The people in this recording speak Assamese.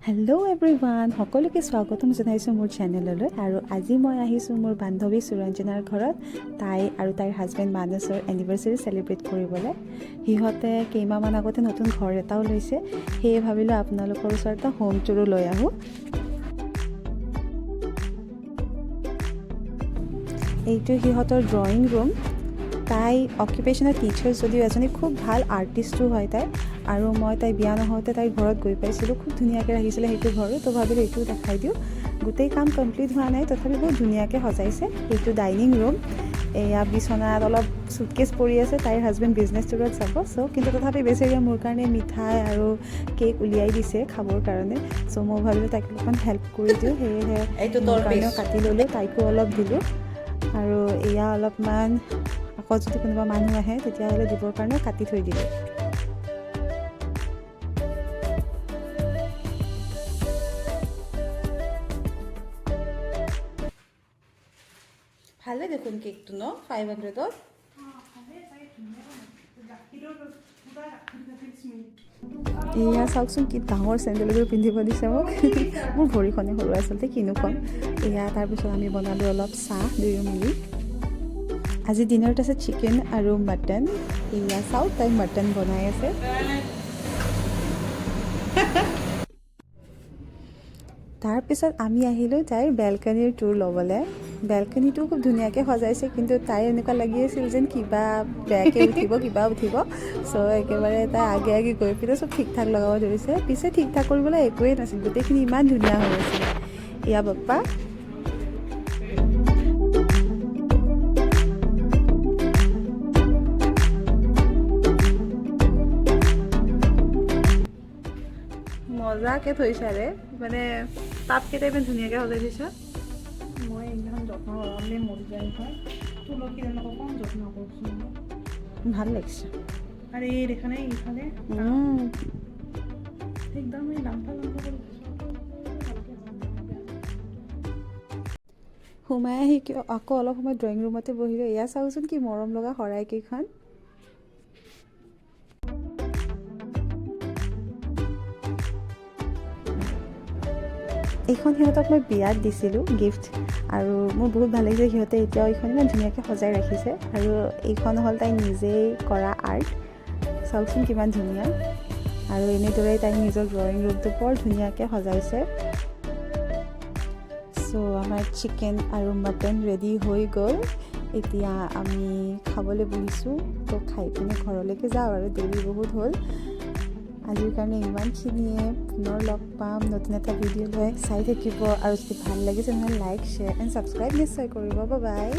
হেল্ল' এভৰিৱান, সকলোকে স্বাগতম জনাইছোঁ মোৰ চেনেললৈ। আৰু আজি মই আহিছোঁ মোৰ বান্ধৱী সুৰঞ্জনাৰ ঘৰত, তাই আৰু তাইৰ হাজবেণ্ড মানসৰ এনিভাৰ্চাৰী চেলিব্ৰেট কৰিবলৈ। সিহঁতে কেইমাহমান আগতে নতুন ঘৰ এটাও লৈছে। সেয়ে ভাবিলোঁ আপোনালোকৰ ওচৰত এটা হোম টুৰো লৈ আহোঁ। এইটো সিহঁতৰ ড্ৰয়িং ৰুম। তাই অকুপেশ্যনেল টিচাৰ যদিও এজনী খুব ভাল আৰ্টিষ্টো হয় তাই। আৰু মই তাই বিয়া নহওঁতে তাইৰ ঘৰত গৈ পাইছিলোঁ। খুব ধুনীয়াকৈ ৰাখিছিলে সেইটো ঘৰো। তো ভাবিলোঁ এইটোও দেখাই দিওঁ। গোটেই কাম কমপ্লিট হোৱা নাই, তথাপি বহুত ধুনীয়াকৈ সজাইছে। এইটো ডাইনিং ৰুম। এয়া বিচনাত অলপ চুটকেছ পৰি আছে। তাইৰ হাজবেণ্ড বিজনেছ টুৰত যাব। চ' কিন্তু তথাপি বেচেৰীয়ে মোৰ কাৰণে মিঠাই আৰু কেক উলিয়াই দিছে খাবৰ কাৰণে। চ' মই ভাবিলোঁ তাইক অলপমান হেল্প কৰি দিওঁ। সেয়েহে এইটো মোৰ তোৰ কাৰণেও পিচ। কাটি ল'লোঁ, তাইকো অলপ দিলোঁ। আৰু এয়া অলপমান আকৌ যদি কোনোবা মানুহ আহে, তেতিয়াহ'লে দিবৰ কাৰণেও কাটি থৈ দিলোঁ। ভালে দেখোন কেকটো ন, 500ত। এয়া চাওকচোন, কি ডাঙৰ চেণ্ডেল এযোৰ পিন্ধিব দিছে মোক। মোৰ ভৰিখনে সৰু আচলতে, কিনো ক'ম। এয়া তাৰপিছত আমি বনালোঁ অলপ চাহ দুয়ো মিলি। আজি ডিনাৰত আছে চিকেন আৰু মাটন। এয়া চাওক, তাই মাটন বনাই আছে। তাৰপিছত আমি আহিলোঁ তাইৰ বেলকনিৰ টুৰ ল'বলৈ। বেলকনিটো খুব ধুনীয়াকৈ সজাইছে, কিন্তু তাই এনেকুৱা লাগি আছিল যেন কিবা বেয়াকৈ উঠিব, কিবা উঠিব। চ' একেবাৰে তাই আগে আগে গৈ পিনে চব ঠিক ঠাক লগাব ধৰিছে। পিছে ঠিক ঠাক কৰিবলৈ একোৱেই নাছিল, গোটেইখিনি ইমান ধুনীয়া হৈ আছিলে। এয়া বাপ্পা। মজাকৈ থৈছা ৰে, মানে টাবকেইটা ইমান ধুনীয়াকৈ সজাই থৈছা। মই এইগিলাখন যত্ন নল'লে মৰি যায় নহয়। তুলসী তেনেকুৱা কম যত্ন কৰছোঁ মই। ভাল লাগিছে। আৰু এই দেখা নাই ইফালে একদম এই লাম্বা লাম্বা কৰি থৈছোঁ। ভালকে হোৱা নাই। সোমাই আহি কিয় আকৌ অলপ সময় ড্ৰয়িং ৰুমতে বহিলোঁ। এয়া চাওকচোন, কি মৰম লগা শৰাইকেইখন। এইখন সিহঁতক মই বিয়াত দিছিলোঁ গিফ্ট আৰু মোৰ বহুত ভাল লাগিছে। সিহঁতে এতিয়াও এইখন ইমান ধুনীয়াকৈ সজাই ৰাখিছে। আৰু এইখন হ'ল তাই নিজেই কৰা আৰ্ট। চাওকচোন কিমান ধুনীয়া। আৰু এনেদৰেই তাই নিজৰ ড্ৰয়িং ৰুমটো বৰ ধুনীয়াকৈ সজাইছে। চ' আমাৰ চিকেন আৰু মটন ৰেডি হৈ গ'ল। এতিয়া আমি খাবলৈ বহিছোঁ। তো খাই পিনে ঘৰলৈকে যাওঁ আৰু, দেৰি বহুত হ'ল। আজিৰ কাৰণে ইমানখিনিয়ে। পুনৰ লগ পাম নতুন এটা ভিডিঅ' লৈ। চাই থাকিব আৰু যদি ভাল লাগিছে নহ'লে লাইক, শ্বেয়াৰ এণ্ড ছাবস্ক্ৰাইব নিশ্চয় কৰিব। বাই।